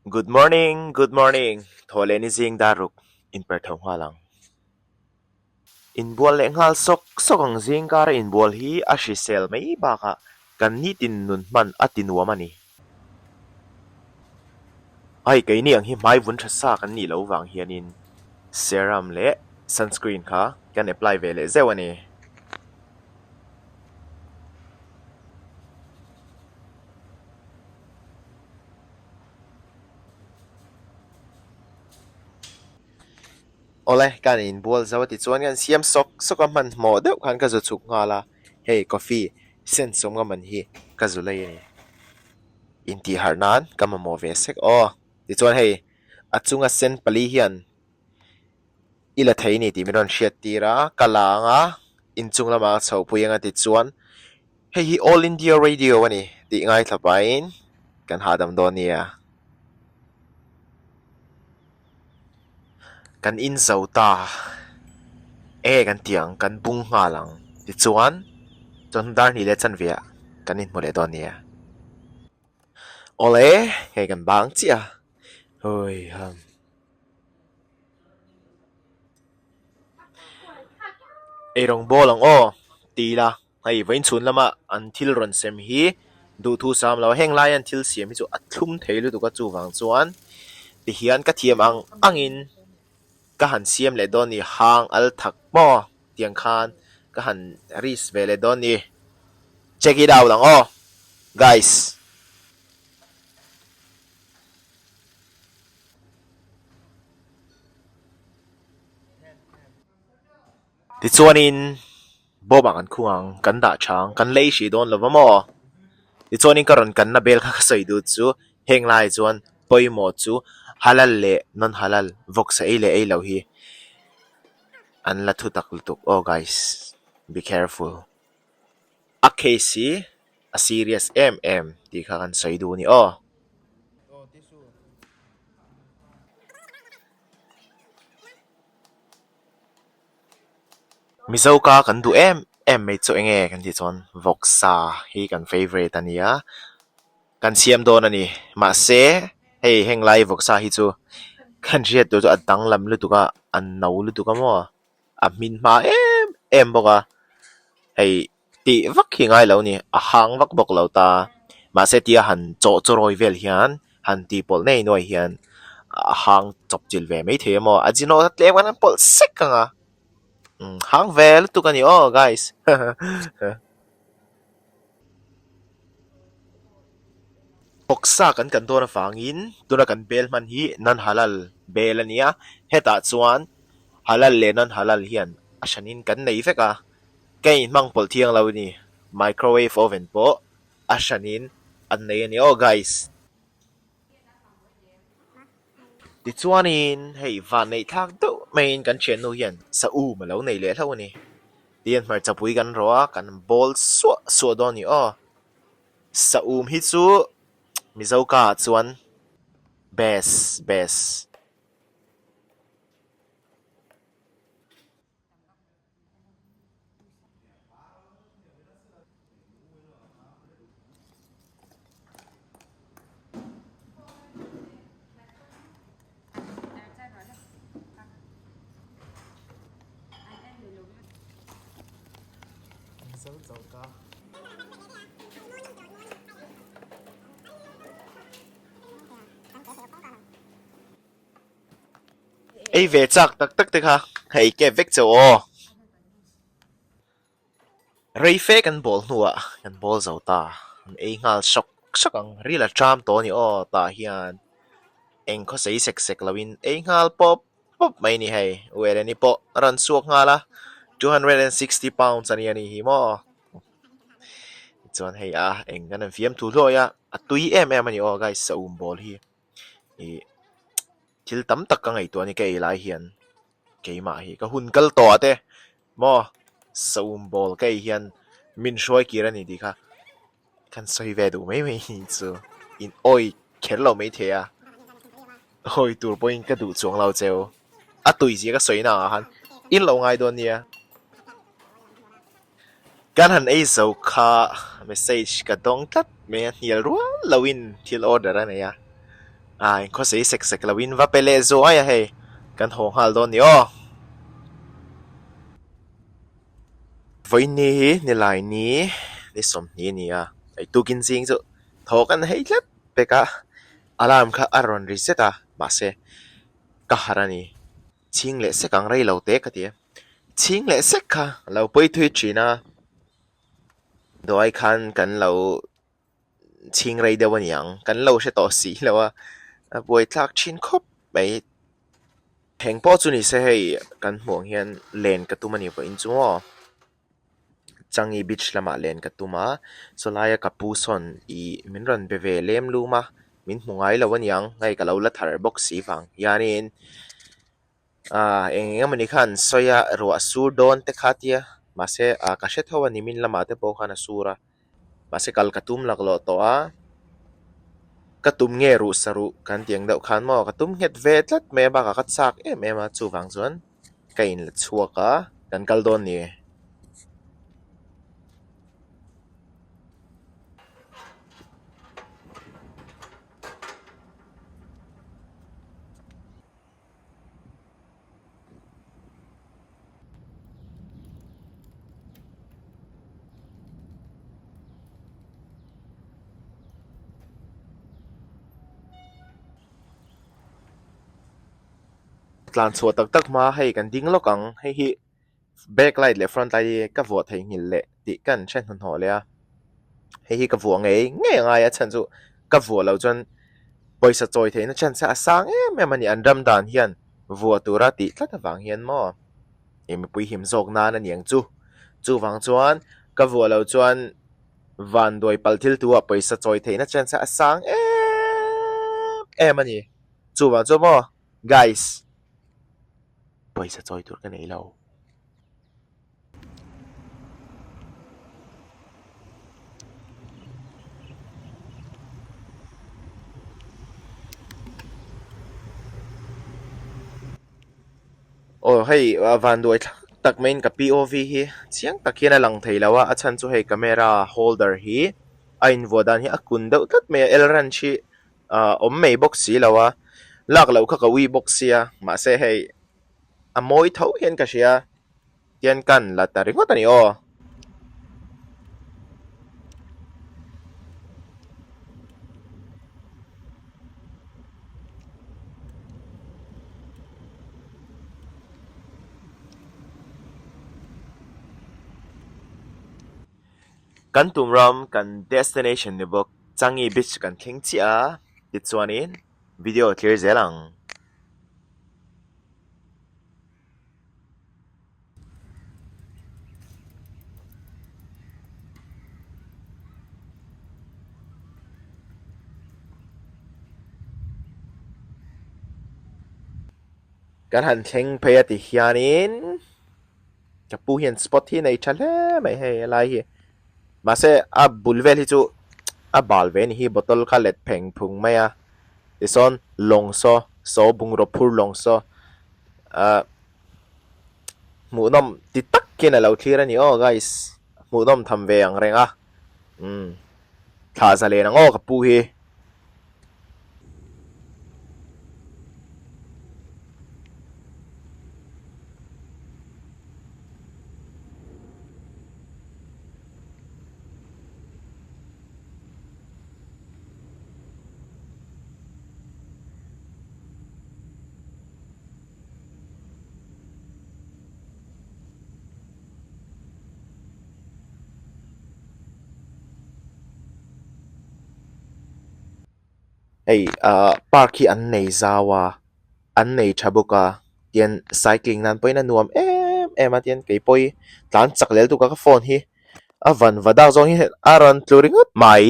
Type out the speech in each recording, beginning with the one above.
Good morning, good morning, thaw leh ni zing dar ruk inper tho nghal ang. Inbual leh nghal sawk sawk ang zing kara inbual hi a hrisel mai bakah kan nitin nun hman a ti nuam a ni. Hei keini ang hi hmai vun tha sa kan nih loh vang hianin serum leh sunscreen kha kan apply ve leh zeuh a ni. Awle, kan inbual zo a tichuan kan siam sawk sawk a hmanhmawh deuh khan ka zu chhuk nghal a, hei coffee sen sawm nga man hi ka zu lei a ni. Intih harh nan ka mamawh ve sek aw. Tichuan hei a chunga sen pali hian i la thei ni tih min rawn hriat tir a, ka la ang a, inchung lamah ka chhohpui ang a tichuan Hei hi All India Radio a ni tih ngaithla pahin kan hahdam dawn nia. Kan in zo ta e kan ti ang, kan bung nghal ang. Tichuan, chuan dar hnih leh chanve ah kan inhmu leh dawn nia. Awle, hei kan bang chiah a. Hui ham. Eirawng bawl ang aw ti ila. Hei vawiin chhun lama an thil rawn sem hi duhthu sam lo a, heng laia an thil siam hi chu a thlum thei lutuk a chuvang chuan tihian ka thiam ang angin ka han siam leh dawn ni hang al thak maw tiang khan ka han risk ve leh dawn ni check it out ang aw guys. Tichuanin bawmah kan khung ang, kan dah tha ang, kan lei hrih dawn lo va maw? Tichuanin ka rawn kanna bel kha ka sawi duh chu heng laiah chuan pawimawh chu halal leh non halal vawksa ei leh ei loh hi an la thu tak lutuk aw guys be careful. A case hi a serious em em tih kha kan sawi duh a ni aw. Mizo ka kan duh em em mai chu enge kan tih chuan vawksa hi kan favourite a nia kan siam dawn a ni mahse hei heng lai vawksa hi chu kan hriat tur chu a danglam lutuk a a no lutuk a maw a hmin hma em em bawk a hei. Tih vak hi ngai lo a ni, a hang vak bawk lo ta. Mahse tia han chawh chawrawi vel hian han tih pawlh nei nuai hian a hang chawp chilh ve mai thei a maw? A zinawh a tlem khan an pawlh sek ang a, umm hang ve lutuk a ni aw guys. Vawksa kan kan dawn avangin tuna kan bel hman hi non halal bel a nia, hetah chuan halal leh non halal hian a hranin kan nei vek a. Ka inhmang pawlh thiang lo a ni, microwave oven pawh a hranin an nei a ni aw guys. Tichuanin hei van neih thlak deuh maiin kan thiannu hian sa um a lo nei leh hlauh a ni. Tihian hmarcha pui kan rawh a, kan bawl suah suah dawn a ni aw. Sa um hi chu Mizo ka ah chuan best best. Ei ve chak tak tak te kha hei kep vek chauh aw. Rei fe kan bawl hnuah kan bawl zo ta, an ei nghal sawk sawk ang, ril a ṭam tawh a ni aw tah hian eng khawsei sek sek loin ei nghal pawp pawp mai a ni hei, U Eleni pawh a rawn chhuak nghal a, 260 pounds a ni a ni hi maw. Chuan hei a eng kan han fiam thu hluai a, a tui em em a ni aw guys sa um bawl hi. Ih thil tam tak ka ngaihtuah a ni ka ei lai hian keimah hi ka hun kal tawh ah te maw saum bawl ka ei hian min hruai kir a ni tih kha kan sawi ve duh mai mai ni chu in awi kher lo mai thei a awi tur pawhin ka duh chuang lo cheu a tui zia ka sawi na ah khan in lo ngai dawn nia. Kan han ei zo kha message ka dawng tlat mai a, hnial rual loin thil order a nei a. A inkhawsei sek sek lo in va pe leh zuai a hei kan haw nghal dawn ni aw. Vawiin ni hi nilai ni ni sawmhnih a ni a, hei tukin zing chu thaw kan hei tlat pek a, alarm kha a rawn ri zet a mahse ka harh a ni. Chhing leh sek ang rei lo te ka ti a, chhing leh sek kha a lo pawi thui thin a, duai khan kan lo chhing rei deuh a ni ang, kan lo hre tawh si lo a, a buai thlak thin khawp mai. Eng pawh chu ni se hei kan hmuh ang hian len ka tum a ni vawiin chu maw Changi beach lamah len ka tum a, chulai a ka pu sawn ih min rawn be ve lem lum a, min hmu ngai lo a niang hei ka lo la thar bawk si vang hianin ah eng eng emawni khan sawi a ruah sur dawn te kha tia mahse ah ka hre tho a ni min lamah te pawh khan a sur a. Mahse kal ka tum laklawh tawh a, ka tum nge ruh sa ruh kan tih ang deuh khan maw ka tum nghet ve tlat mai a bakah ka chak em em a chuvang chuan ka inla chhuak a kan kal dawn ni. Tlan chhuah tak tak hma hei kan ding lawk ang hei hi back light leh front light hi ka vuah theihnghilh leh tih ka an hre hnuhnawh leh a hei hi ka vuah ngei ngei a ngai a chhan chu ka vuah loh chuan pawisa chawi theihna chance a sang em em a ni an ram dan hian vuah tura tih tlat avang hian maw ih mipui him zawk nan a ni ang chu chuvang chuan ka vuah loh chuan vanduai palh thil tu ah pawisa chawi theihna chance a sang em em a ni chuvang chuan maw guys pawisa chawi tur ka nei lo. Aw hei vanduai thlak tak maiin ka POV hi chiang tak hian a lang thei lo a a chhan chu hei camera holder hi a invuah dan hi a kun deuh tlat mai a L ranch hi ah awm mai bawk si lo a lak loh kha ka ui bawk sia mahse hei a mawi tho hian ka hria tian kan la ta ringawt a ni aw. Kan tum ram kan destination ni bawk Changi beach kan thleng chiah a tichuanin video thlir zel ang. Kan han thleng phei a ti hianin ka pu hian spot hi nei tha hle mai hei helai hi mahse a bul vel hi chu a bal ve a ni hi bottle kha let pheng phung mai a tisawn lawng saw saw bungraw phur lawng saw ahh hmuhnawm ti tak hian a lo thlir a ni aw guys hmuhnawm tham ve ang reng a umm thlah zalen ang aw ka pu hi. Hei ahh park hi an nei zau a an nei tha bawk a tian cycling nan pawhin a nuam em em a tian keipawh hi tlan chak leh lutuk a ka phone hi a van va dak zawng hi a rawn tlu ringawt mai.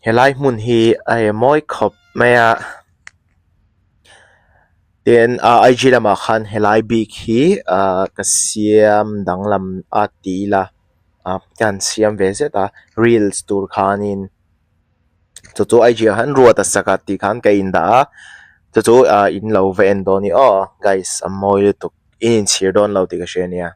Helai hmun hi a e mawi khawp mai a. Tin ah IG lamah khan helai bik hi ah ka siam danglam a ti ila ah ka han siam ve zet a reels tur khanin chu chu IG ah khan ruat a sak a tih khan ka indah a chu chu ah in lo va en dawn a ni aw guys a mawi lutuk i inchhir dawn lo tih ka hria ania.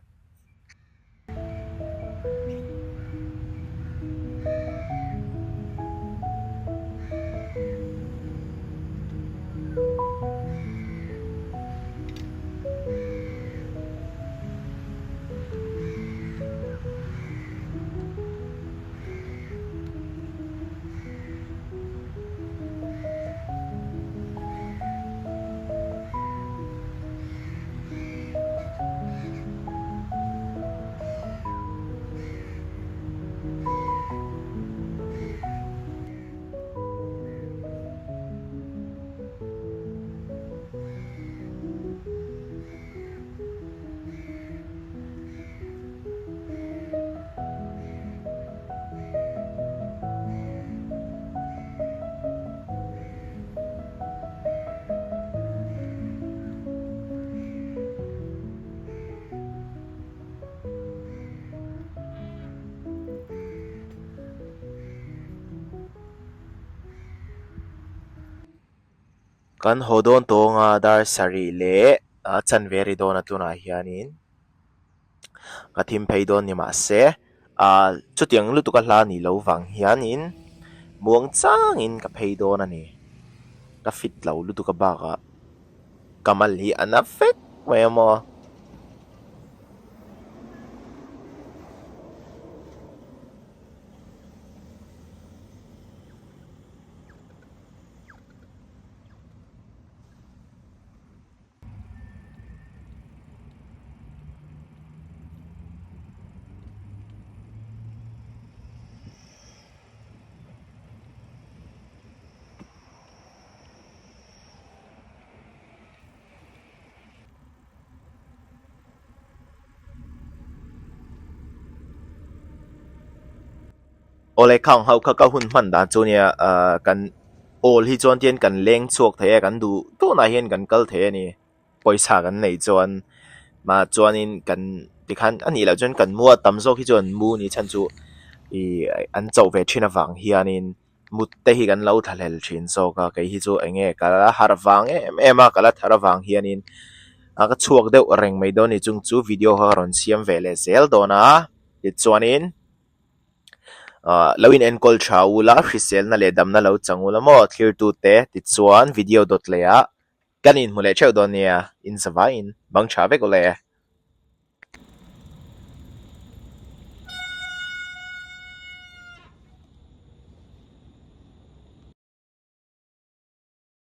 Kan haw dawn tawnga dar sarih leh a chanve ri dawn a tunah hianin ka thim phei dawn ni mahse ah chutiang lutuk a hla nih loh vang hianin muang changin ka phei dawn a ni ka fit lo lutuk a bakah ka mal hi a na vek mai a maw. Awle khang ho kha ka hun hman dan chu nia ah kan awl hi chuan tian kan leng chhuak thei a kan duh tunah hian kan kal thei a ni pawisa kan neih chuan mah chuanin kan tikhan a nih loh chuan kan mu a tam zawk hi chuan mu ni chhan chu ih an chauh ve thin avang hianin mut te hi kan lo thlahlel thin zawk a kei hi chu eng nge ka la harh vang em em a ka la thar avang hianin a ka chhuak deuh reng mai dawn a ni chung chu video kha ka rawn siam ve leh zel dawn a tichuanin. Ahh lo in enkawl tha ula hriselna leh damna lo chang ula maw thlirtute tichuan video dawt leh ah kan inhmu leh theuh dawn nia in zavaiin bang tha vek ule.